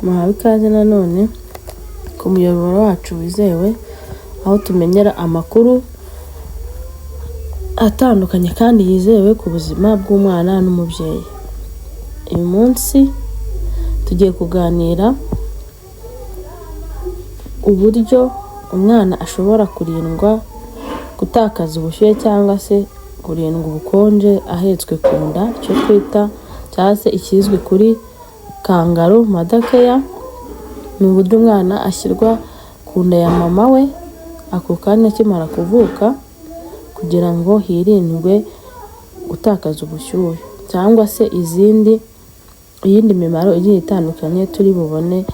Muhawe ikaze nanone ku muyoboro wacu wizewe, aho tumenyera amakuru atandukanye kandi yizewe ku buzima bw'umwana n'umubyeyi. Uyu munsi tugiye kuganira uburyo umwana ashobora kurindwa gutakaza ubushyuhe cyangwa se kurindwa ubukonje ahetswe ku nda, icyo twita cyangwa se ikizwi kuri kangaroo mother care. Ni uburyo umwana ashyirwa ku nda ya mama we ako kanya akimara kuvuka, kugira ngo hirindwe gutakaza ubushyuhe cyangwa se iyindi mimaro igiye itandukanye turi bubone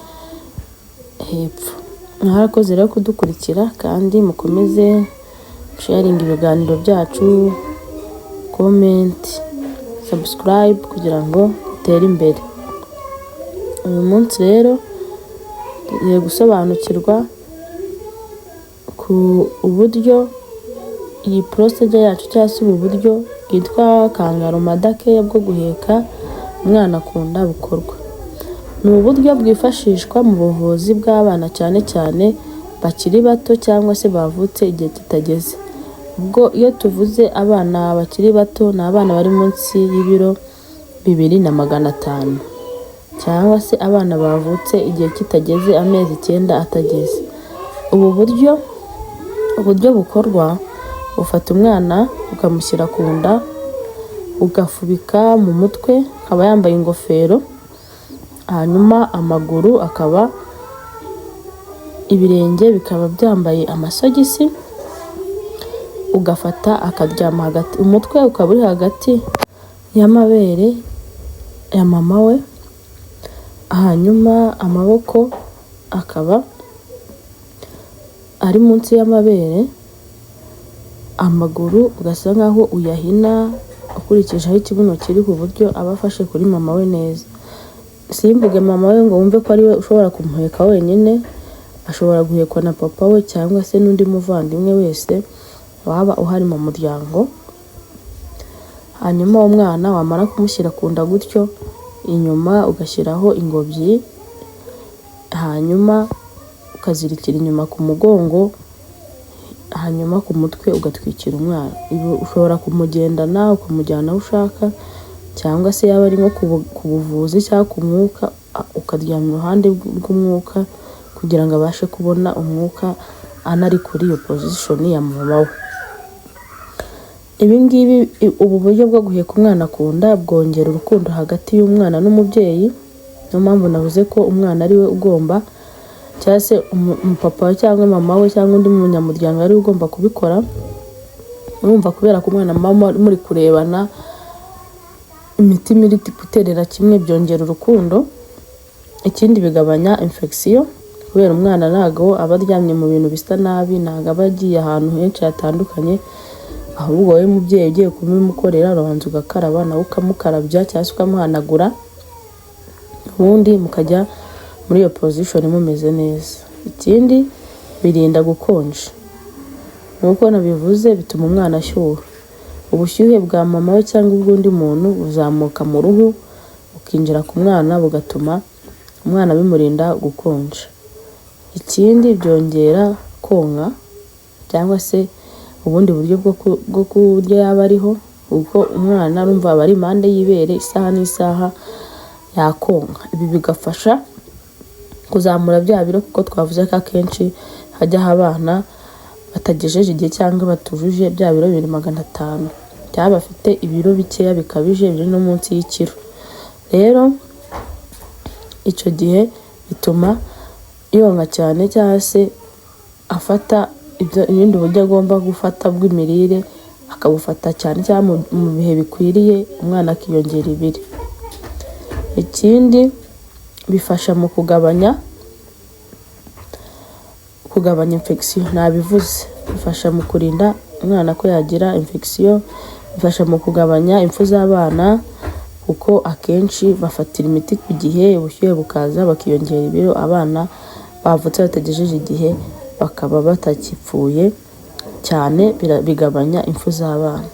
hepfo. Mwarakoze rero kudukurikira, kandi mukomeze sharinga ibiganiro byacu, comment, subscribe, kugira ngo dutere imbere. Uyu munsi rero tugiye gusobanukirwa ku uburyo iyi procedure yacu cyangwa se ubu buryo bwitwa kangaroo mother care bwo guheka umwana ku nda bukorwa. Ni uburyo bwifashishwa mu buvuzi bw'abana, cyane cyane bakiri bato cyangwa se bavutse igihe kitageze. Ubwo iyo tuvuze abana bakiri bato, ni abana bari munsi y'ibiro 2,500, cyangwa se abana bavutse igihe kitageze, amezi 9 atageze. Ubu buryo, uburyo bukorwa, ufata umwana ukamushyira ku nda, ugafubika mu mutwe, akaba yambaye ingofero, hanyuma amaguru akaba, ibirenge bikaba byambaye amasogisi, ugafata akaryama hagati, umutwe ukaba uri hagati y'amabere ya mama we, hanyuma amaboko akaba ari munsi y'amabere, amaguru ugasa nkaho uyahina ukurikije aho ikibuno kiri, ku buryo aba afashe kuri mama we neza. Simvuge mama we ngo wumve ko ari we ushobora kumuheka wenyine, ashobora guhekwa na papa we cyangwa se n'undi muvandimwe wese waba uhari mu muryango. Hanyuma umwana wamara kumushyira ku nda gutyo, inyuma ugashyiraho ingobyi, hanyuma ukazirikira inyuma ku mugongo, hanyuma ku mutwe ugatwikira umwana. Ibi ushobora kumugendana ukamujyana aho ushaka, cyangwa se yaba ari nko ku buvuzi cyangwa ku mwuka, ukaryama iruhande rw'umwuka kugira ngo abashe kubona umwuka anari kuri iyo position ya mama we. Ibi ngibi, ubu buryo bwo guheka umwana ku nda bwongera urukundo hagati y'umwana n'umubyeyi. Niyo mpamvu navuze ko umwana ari we ugomba, cyangwa se umupapa we cyangwa mama we cyangwa undi munyamuryango ari we ugomba kubikora. Urumva, kubera ko umwana muba muri kurebana, imitima iri guterera kimwe, byongera urukundo. Ikindi, bigabanya infection, kubera umwana ntabwo aba aryamye mu bintu bisa nabi, ntabwo aba agiye ahantu henshi hatandukanye. Ahubwo wowe mubyeyi ugiye kubimukorera, urabanza ugakaraba, nawe ukamukarabya cyangwa se ukamuhanagura, ubundi mukajya muri iyo position mumeze neza. Ikindi, birinda gukonja. Nk'uko nabivuze, bituma umwana ashyuha. Ubushyuhe bwa mama we cyangwa ubw'undi muntu buzamuka mu ruhu bukinjira ku mwana, bugatuma umwana bimurinda gukonja. Ikindi, byongera konka cyangwa se ubundi buryo bwo kurya yaba ariho, kuko umwana urumva aba ari impande y'ibere, isaha n'isaha yakonka. Ibi bigafasha kuzamura bya biro, kuko twavuze ko akenshi hajyaho abana batagejeje igihe cyangwa batujuje bya biro 2,500, cyangwa bafite ibiro bikeya bikabije biri no munsi y'ikiro. Rero icyo gihe bituma yonka cyane, cyangwa se afata ibindi buryo agomba gufata bw'imirire, akabufata cyane cyangwa mu bihe bikwiriye, umwana akiyongera ibiro. Ikindi, bifasha mu kugabanya infection. Nabivuze, bifasha mu kurinda umwana ko yagira infection, bifasha mu kugabanya impfu z'abana, kuko akenshi bafatira imiti ku gihe, ubushyuhe bukaza bakiyongera ibiro, abana bavutse batagejeje igihe bakaba batakipfuye cyane, bigabanya impfu z'abana.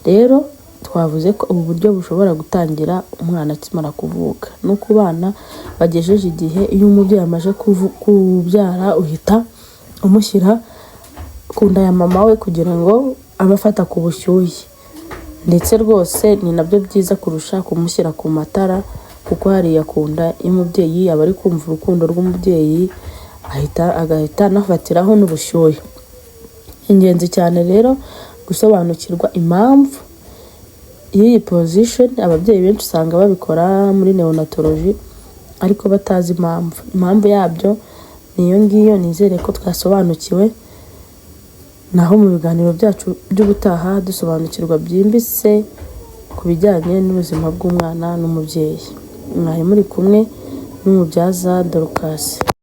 Rero Twavuze ko ubu buryo bushobora gutangira umwana akimara kuvuka no ku bana bagejeje igihe. Iyo umubyeyi amaze kubyara, uhita umushyira ku nda ya mama we kugira ngo abe afata ku bushyuhe. Ndetse rwose ni nabyo byiza kurusha kumushyira ku matara, kuko hariya ku nda y'umubyeyi aba ari kumva urukundo rw'umubyeyi, ahita agahita anafatiraho n'ubushyuhe. Ingenzi cyane rero gusobanukirwa impamvu y'iyi position. Ababyeyi benshi usanga babikora muri neonatology ariko batazi impamvu. Impamvu yabyo ni iyo ngiyo. Nizere ko twasobanukiwe. Naho mu biganiro byacu by'ubutaha dusobanukirwa byimbitse ku bijyanye n'ubuzima bw'umwana n'umubyeyi. Mwari muri kumwe n'umubyaza Dorcas.